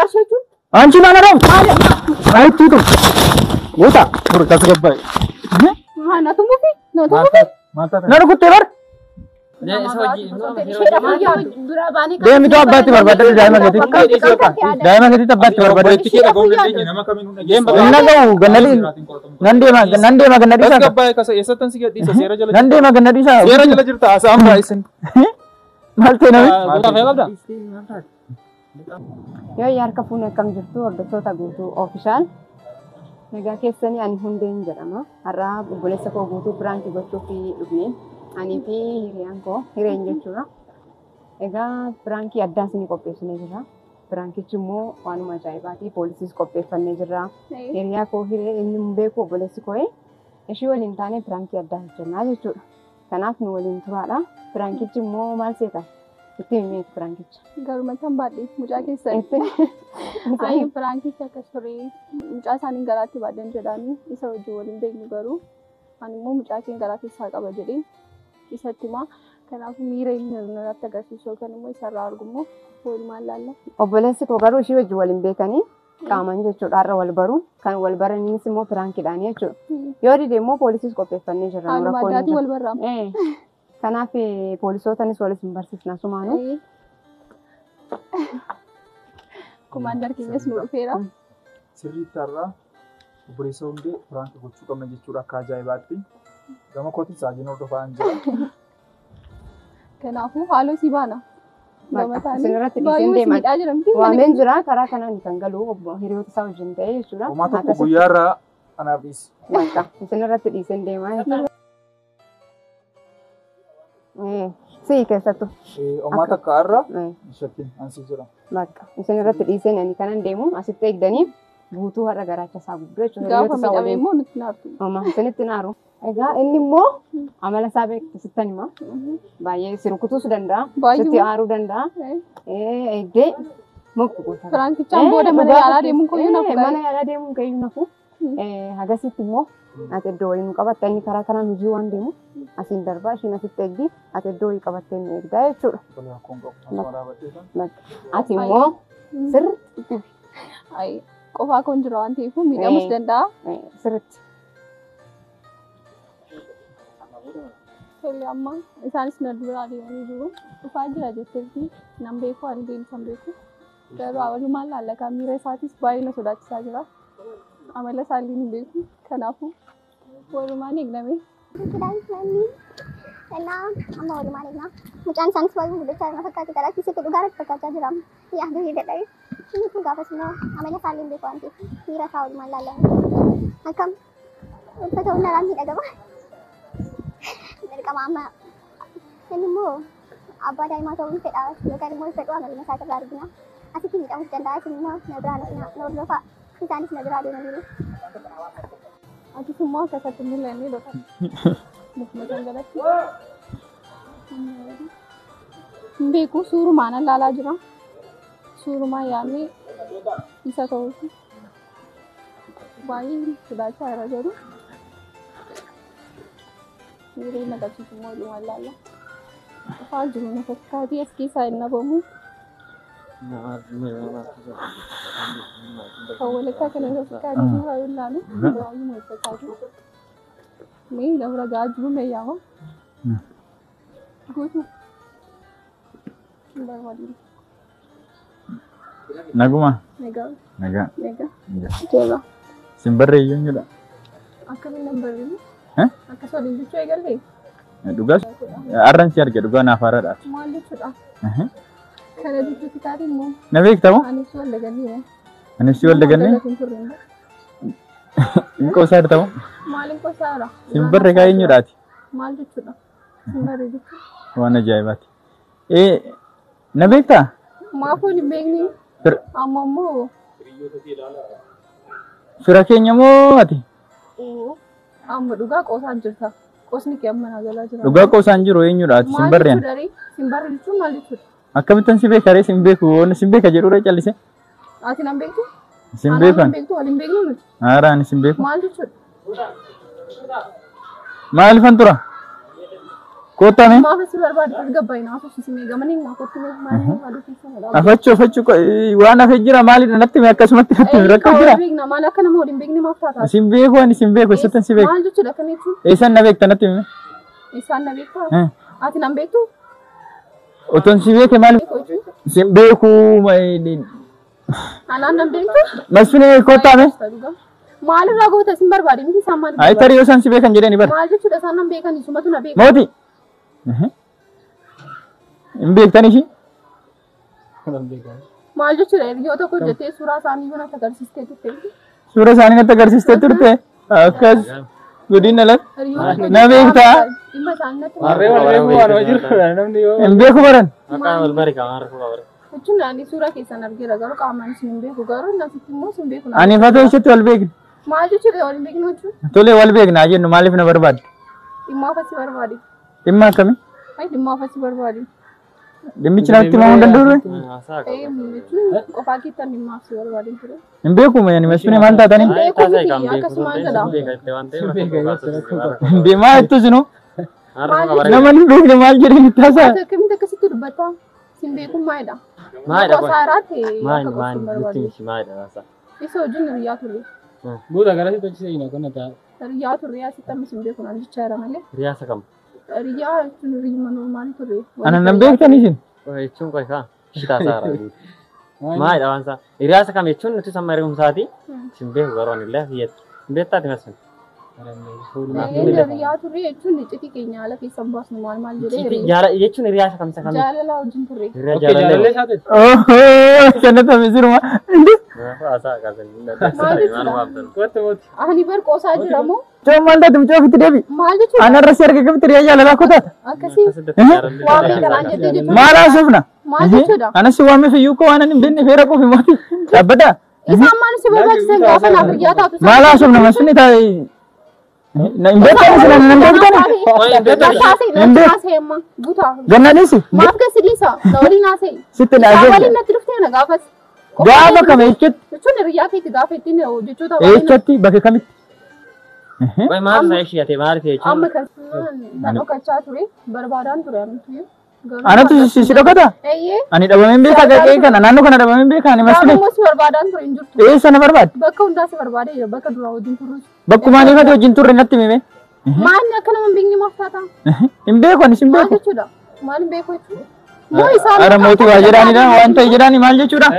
Qarshii jechuun አንቺ ማነው? አይቱቱ ውጣ Tasgabbaa'e. Haa na tumuufi? Na tumuufi? Maal taate? Na rukuttee bar Isheedhaaf yaadu. Dura baanii deemitu abbaatti barbaadde daa'ima keetitti. Daa'ima keetitti abbaatti barbaadde. Obboleetti kee dhaga'uu dandeenya nama kamiinuu dhageessa. Hin dhaga'u gannalii nan deema nan deema ganna dhiisaa. Tasgabbaa'e kasa eessattan si gadhiisa seera jala. Nan deema ganna dhiisaa. Seera jala jirta haasa'an baay'isin. Maal ta'e nami? Yoo harka fuunee akkam jirtu hordoftoota Guutuu Official. Nagaa keessanii, ani Hundeen jedhama. Har'a obboleessa koo Guutuu prank gochuuf dhufne. Anii fi hiriyaan koo Hireen jechuudha. Egaa prank addaa isinii qopheessinee jirra. Prankichi immoo waanuma ajaa'ibaati. Poolisiis qopheeffannee jirra. Hiriyaa koo Hiree inni hin beeku obboleessi koo ishii waliin taanee prank addaa hojjennaa jechuudha. Kanaaf nu waliin turaadha. Prankichi immoo maal seeta? Itti himi prankicha. Garumatti baadhee mucaa keessan. Ayi prankichi akkas ture. Mucaa isaanii garaatti baadhan jedhanii isa wajjin waliin beeknu garuu ani immoo mucaa keen garaa keessaa qaba jedhee isatti himaa. Kanaafuu miira inni irratti agarsiisu yookaan immoo isarraa argu immoo walumaan laalla. Obboleessi koo garuu ishii wajjin waliin beekanii qaaman jechuudha har'a wal baru kan wal baraniinis immoo prankiidhaan jechuudha. Yoo dide immoo poolisiis qopheeffannee jirra. Nu Haaluma rakkoon hin addaatiin jiru. wal barraama. Kanaaf poolisootanis walis hin barsiifna sumaanuu. Kumaandar keenyas nu dhufeera. Sirriitti har'a obboleessa Hundee prank gochuu qabna jechuudha akka ajaa'ibaatti. Gama kootiin saajiin hordofaa hin jira. Kanaafuu haaloo si baana. Gama Bakka taanii isin irratti dhiiseen baay'ee si deeman. miidhaa jira miti. Waameen jira karaa kanaan kan galu obbo hiriyoota isaa wajjin ta'e jechuudha. Homaa tokko Akkasitti guyyaarraa anaaf dhiisi. bakka isin irratti dhiiseen deemaa jechuudha. Si'i keessattuu. Homaa takka har'a shakkiin ansii jira. Bakka isin irratti dhiiseen ani kanan deemu asitti eegdanii Guutuu har'a garaacha isaa guddoo jechuudha. Gaafa Hiriyoota isaa miidhame waliin. immoo nutti naartu. Homaa isinitti naaru. Egaa inni immoo amala isaa beektu sittan hima. Baay'ee si rukutuus danda'a. Baay'ee Sitti aaruu danda'a. Eegdee muktu goota. Prankichaan booda mana yaalaa deemuun koyyuu nafu. Mana yaalaa deemuun keeyyuu nafu. Hagasitti immoo ati iddoo wayii nu qabatta inni karaa kanaan hojii waan deemu asiin darbaa ishiin asitti eegdi ati iddoo wayii qabattee nu eegdaa jechuudha. Tole rakkoon qabu. Asuma dhaabbattee kan. Bakka. Ati immoo sirriitti Qofaa koon jira waan ta'eef miidhamus danda'a. Sirriitti. Tole amma isaanis na duraa deemanii jiru. Dhufaa jira jetteefi nan beeku ani deemsa hin beeku. Garuu walumaan laallakaa miira isaatis baay'ee na sodaachisaa jira. Amala isaallee hin beeku. Kanaafuu walumaan eegname. እና amma walumaan eegna. Mucaan isaanis baay'ee guddachaa jira fakkaate karaa keessatti dhugaa irratti fakkaachaa jira. Yaaduu dadhabe. Inni kun gaafas immoo amala isaallee hin beeku waan ta'eef miira isaa walumaan laallame. Akkam uffata humnaraan miidhagama. Dirqama amma inni immoo abbaa daa'imaa ta'uu hin fedha yookaan immoo hin fedhu amaluma isaa irraa argina. Asitti miidhamuus danda'a isin immoo na biraa na hordofaa. Isaanis na biraa deemaniiru. Atis immoo akkasatti mul'annee dhokata. Mukuma kan jalatti. Hin beeku suurumaan laalaa jira. Suurumaan yaadnee isa ta'uufi. Baay'ee sodaachaa jira garuu. Miira inni agarsiisu immoo walumaan laalla. Dhufaa jiru na fakkaatee as keessaa hin dhabamu. Kan walakkaa kana irra fakkaatee suuraa yoo ilaalu baay'ee na fakkaatu. Mee dabra gahaa jiru mee yaama. Guutuu. Hin barbaadu. Naguma. Nagaa. Nagaa. Nagaa. Jaba. Sin barreeyyu eenyudha? Akkamiin nan barreedu? Eh? Akkas waliin jechuu eegalee? Dhugaas har'an si arge dhugaa naaf haaraadhaati. Maal jechuudha? Kana jechuutti taate immoo Na beekta moo? Anis wal dagannee moo? Anis si wal dagannee? Hin turre immoo. Hin qoosaa jirta moo? Maaliin qoosaadha? Sin barre kaa eenyudhaati? Maal jechuudha? Sin barre jechuudha. Waan ajaa'ibaati. Na beektaa? Maaf wal hin beekni? Amma immoo Fira keenya moo ati? Amma dhugaa qoosaan jirta. Qoosni kee amma naa galaa jira. Dhugaa qoosaan jiru eenyudha ati? Sin Maal barreen. jechuudha ree? Sin barre jechuun maal jechuudha? Akkamittan si beeka ree? Sin beeku sin beeka jedhuudha callise. Ati nan beektu? Sin Anaan beekan. hin beektu wal hin beeknu nuti. Haaraa ani sin beeku. Maal jechuudha? Maalifan tura? Kottaa mee. Maaf si barbaade tasgabbaa'ina haasofsiisimee gamanii maa kottu mee maal aduu keessa na dhaabde. Afachuu waan hafe jira maalidha natti hime akkasumatti natti hime rakkoo jira. Beekna maal akka nama waliin beekne maaf taata? Isin beeku ani isin beeku eessattan si beeku. Maal jechuudha kana jechuun? Eessan na beekta natti hime. Isaan na beektaa? Ati nan beektu? Otoon si beeke maal isin beeku. Anaan nan beektu? Masfinee kottaa mee. Maalirraa goota isin barbaade miti isaan maal? Ayi tarii yoo isaan si beekan jedhani bara. Maal jechuudha isaan nan beekan isumatu na beeka. Mooti. Hin beektan ishii? Maal jechuudha yoo tokko hojjettee suuraa isaanii yoo natti agarsiistee turte. Suura isaanii natti agarsiistee turte. Akkas godina lak. Na beektaa? Dhimma isaanii natti. Warree wal beeku waan jiru namni yoo. Hin beeku baran. Maqaan wal bari kan harka bara. Jechuun ani suuraa keessan argeera garuu qaamaan isin hin beeku garuu nasitti immoo isin beeku. Ani fatoo isheetti wal beekna. Maal jechuudha wal hin beeknu jechuun? Tolee wal beeknaa jennu maaliif na barbaadde? Dhimma afasi barbaade. Dhimma akkamii? Ay dhimma afasi barbaade. Dhimmichi natti himamuu hin danda'u ture? Jechuun qofaa keettan dhimma afsi barbaade ture. Hin beeku ani masfinee maal taatanii? Beeku miti akkasumaan jedha. Maal jettu isinuu? Nama hin beekne maal jedheen itti haasa'a? Akkamitti akkasitti dubbataa? Sin beekuun maalidha? Maalidha? Qosaaraatti Maal akka maal gochuun nutti barbaade. miti maalidha? Isa wajjin hiriyaa turre. Buuta gara sitti hojii kun ta'a. Hiriyaa turre asitti amma sin beeku naan jechaa jira malee. Hiriyaa isa kam? Hiriyaa jechuun hiriyyuma normaalii turre. Ana nan beektan isin? Jechuun qoy kaa shitaa isaa irraa guutu. Maalidha waan isaa? Hiriyaa isa kam jechuun nuti samma hiriyumsaati. Sin beeku garuu ani illee hiyyatti. Hin beektaati masfin. Hiriyaa turre jechuun iccitii keenya haala keessan baasnu maal maal jedhee Jaala jechuun hiriyaa isa kam isa kam? jaalala wajjin turre. Hiriyaa jaalallee. Ohoo kennatame siruma. Ani bar qoosaa jira moo? Coo maal taate mucaa ofitti deebi. Maal jechuudha? Ana irra si arga kamitti hiriyaa jaalalaa koo taata? Akkasii waan beekanaan jettee jechuudha. Maal haasofna? Maal jechuudha? Anas si waameef iyyuu koo waan ani hin beekne feera qofi mooti. Dhaabbadhaa. Isaan maal si barbaachisan gaafa naaf hiriyaa taatu? Maal haasofna masfinni taa'e? Hin beektan isin ana nan beektan? Naasee amma guutaa. Gannaa dhiisi. Maaf gasi dhiisa? Na waliin haasee. Sitti na Isaan ajeeja. waliin natti dhuftee na gaafas. Gaafa kam eechatti? Jechuun hiriyaa keetti gaafa ittiin jechoota baay'ee Eechatti bakka kamitti? Qoy maal isaa ishee ate maal ta'e jechuun? amma kan na dhokachaa ture barbaadaan ture anatu. Anatu si dhokata? Eeyyee. Ani dhabameen beekaa qe'ee kana naannoo kana dhabameen beekaa ani Gaafa masfinee. immoo si barbaadaan ture hin jirtu. Eessa na barbaadde? Bakka hundaa si barbaadee jira bakka duraa wajjin turrus. Bakkuma ani ifate wajjin turre natti himime. Maalni akka nama hin beekne maaf taata? Hin beeku ani sin Maal beeku. jechuudha? Maal hin beeku jechuudha? Moo isaan Ara mootii waa jedhaanidha waan ta'e jedhaani maal jechuudha?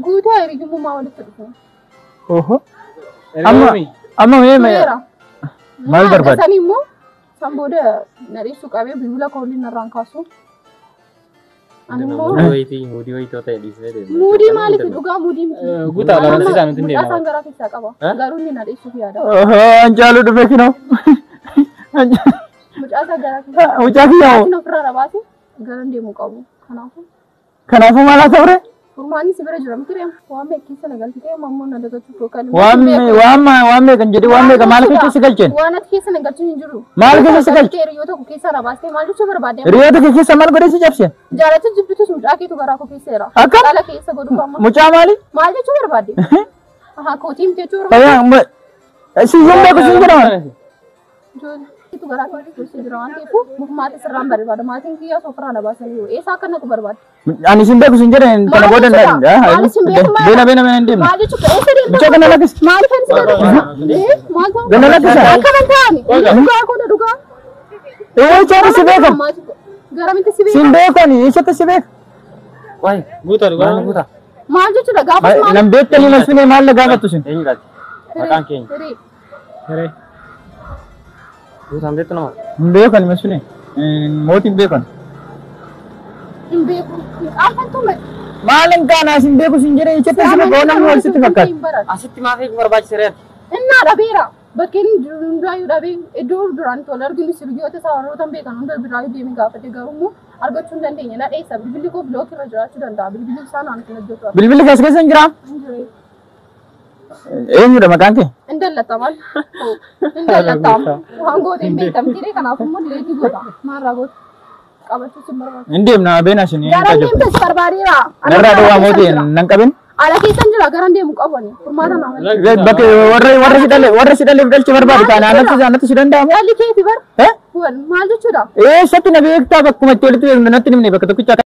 Guutaa hiriyyummaa walitti dhufe. Oho. Amma amma mee Tureera. maal barbaadde? Sanii immoo san booda na dhiisuu qabee bilbila koo waliin narraan kaasu. Ani immoo muudii maaliif dhugaa muudii miti. Guutaa barsiisaa nuti Mucaa isaan garaa keessaa qaba. Garuu inni na dhiisuuf yaada. Oho Anjaaluu dhufe kinoo. Mucaa isaa garaa keessaa. Mucaa kiyyaa Maatiin ofirraa na baase gara deemuu qabu. Kanaafuu kanaafuu maal haa ta'u ree? furmaanni si bira jira miti reema. Waan meeqa keessa na galchitee ammoo na dagachuuf yookaan Waan meeqan jedhee waan meeqa maal keessa si galcheen? Waan ati keessa na galchuun hin jiru. Maal keessa si galche? Hiriyoota koo keessa na baastee maal jechuu barbaadde? Hiriyoota kee keessa maal godhee si cabse? Jaalatti jibbitus mucaa keetu garaa koo keessa jira. Akkam? Dhala keessa godhu amma. Mucaa maali? Maal jechuu barbaadde? Ahaa kootii miti jechuu barbaadde? Fayyaa si hin beeku sin jedhama. Ijoolleetu garaa koo keessa jira waan ta'eef maatii sirraan barbaada. Maatiin kiyyaa ofirraa na baasanii eessa akka naqu barbaadde? Ani sin beeku sin jedhan kana booda Maal sin beeku maal? Beena beena beena hin deemne. Maal jechuudha? Eessa deemta? Mucaa kana lakkisi. Maal kan si godhu? Maal ta'u? Gana lakkisa. Akkana ta'ani. Dhugaa koodha dhugaa. Eessatti si beekan? Garamitti si beekan? Sin beeku ani eessatti si beeka? Qoy guutaa dhugaa guutaa. Maal jechuudha? Gaafas maal? Nan beektanii masfinee maal na gaafattu sin? Eenyudhaati? Maqaan keenya. Hiree. Guutaan beektu nama. Hin beeku ani masfinee. Mootii hin beeku ani. Hin beeku. Qaanfattuu malee. Maal hin taane as hin beeku sin jedhee eessatti si beeka namni wal sitti fakkaata. Asitti maaf eeguu barbaachise reeti? Innaa dhabeera. Bakkeen hundaayyuu dhabee iddoo duraan tola arginu sirbiyoota isaa warroota beekan hunda biraayyuu deemee gaafate garuu immoo argachuu hin dandeenye. Na dheessa bilbilli koo bilookii irra jiraachuu danda'a. Bilbilli isaa naan kan hojjetu. Bilbilli keessa keessa hin jiraa? Hin jiru. Eenyudha maqaan kee? Hin dallataman. Hin dallatama. Waan goote hin beekamtire kanaaf immoo dileetii goota. Maalirraa goota? Qabachuu sin barbaadu. Hin deemna beena isin hin Gara tajaajila. deemtes barbaadeera. Narraa dhowwaa mootii nan qabin. Ala keessan jira garan deemu qabu ani. Furmaata naa malee. Bakka warra si dhalee warra si dhaleef dhalche barbaadu kana anatti si danda'amu. Dhalli keeti bar. Eh? Maal jechuudha? Eessatti na beektaa bakkuma itti walitti beeknu natti himne bakka tokkicha.